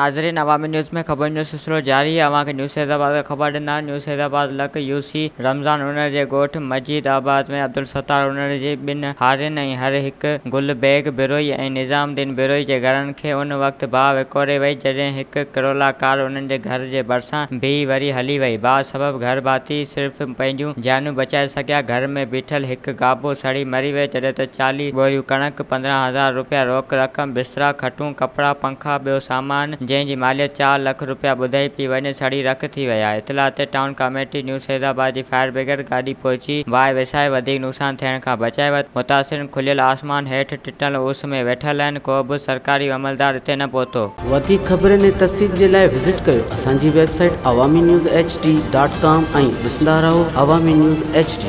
ناظرين عوامي نيوز ۾ خبرن جو سلسلو جاري آهي اوهان کي نيوز حيدرآباد کان خبر ڏيندا آهيون نيوز حيدرآباد لڳ يو سي رمضان انڙ جي ڳوٺ مجيد آباد ۾ عبدالستار انڙ جي ٻن هارين ۽ هر هڪ گل بيگ بروهي ۽ نظام الدين بروهي جي گهرن کي ان وقت باهه وڪوڙي وئي جڏهن هڪ ڪرولا ڪار انهن جي گهر جي ڀرسان بيهي وري هلي وئي باهه سبب گهر ڀاتي صرف پنهنجون جانيون بچائي سگهيا گهر ۾ بيٺل هڪ گابو سڙي مري ويو جڏهن ته 40 ٻوريون ڪڻڪ 15 هزار روپيا روڪ رقم بسترا کٽون ڪپڙا پنکا ٻيو سامان جنهن جي ماليت چار لک روپيا ٻڌائي پئي وڃي سڙي رک ٿي ويا. اطلاع تي ٽائون ڪاميٽي نيو سيدآباد جي فائر برگيڊ گاڏي پهچي باهه وسائي وڌيڪ نقصان ٿيڻ کان بچائي ورتو. متاثرين کليل آسمان هيٺ ٽٽل اس ۾ ويٺل آهن ڪو به سرڪاري عملدار اتي نه پهتو. وڌيڪ خبرن ۽ تفصيل جي لاء وزٽ ڪيو اسان جي website Awami news H D dot com ۽ ڏسندا رهو عوامي نيوز ايڇ ڊي.